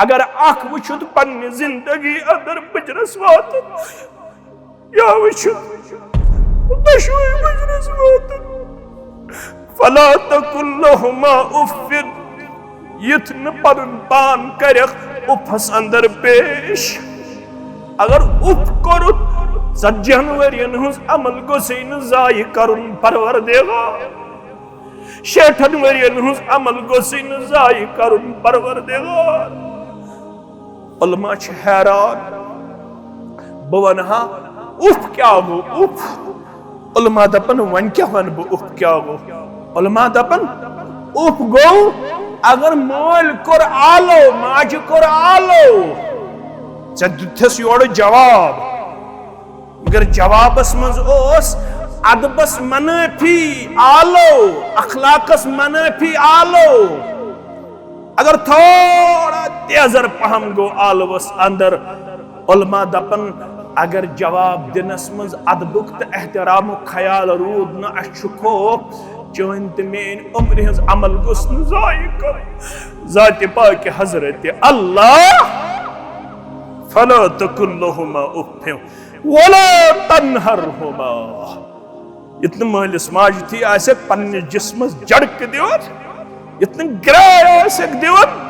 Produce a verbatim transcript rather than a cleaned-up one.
اگر اکھ وٕچھُتھ پننہِ زندگی اندر پُجرس واتُن، یا وٕچھُتھ دۄشوٕے پُجرس واتُن، فلا تقل لهما اف، یُتھ نہٕ پنُن پان کرکھ اُفس اندر پیش۔ اگر اُف کوٚرُتھ، ژتجی ہن ؤرین ہٕنٛز عمل گوٚژھُے نہٕ ضایع کرُن پروردگار۔ شیٹھن ؤرین ہٕنٛز عمل گوٚژھُے نہٕ ضایع کرُن پروردگار۔ علماء چھِ حیران، بہٕ وَنہٕ ہا، اُف کیٛاہ گوٚو؟ اُف۔ علماء دَپَن، وۄنۍ کیٛاہ وَنہٕ بہٕ؟ اُف کیٛاہ گوٚو؟ علماء دَپَن، اُف گوٚو، اگر مٲلۍ کوٚر آلو، ماجہِ کوٚر آلو، ژےٚ دیُتتھَس یورٕ جواب، مگر جوابس منٛز اوس ادبس منٲفی آلو، اخلاقس منٲفی آلو۔ اگر تھوڑا تیزر پہم گوٚو آلوس اندر، علماء دپن، اگر جواب دِنس منٛز ادبُک تہٕ احترامُک خیال روٗد نہٕ، اسہِ چھُ خوف چٲنۍ تہٕ میٲنۍ عمرِ ہٕنٛز عمل گوٚژھ نہٕ ضایع کرُن۔ ذاتِ پاکِ حضرت اللہ، فلا تقل لهما اف ولا تنهرهما۔ یُتھ نہٕ مٲلِس ماجہِ تھی آسٮ۪کھ پننِس جسمس جھڑکہٕ دِوان، یُتھ نہٕ گراے آسٮ۪کھ دِوان،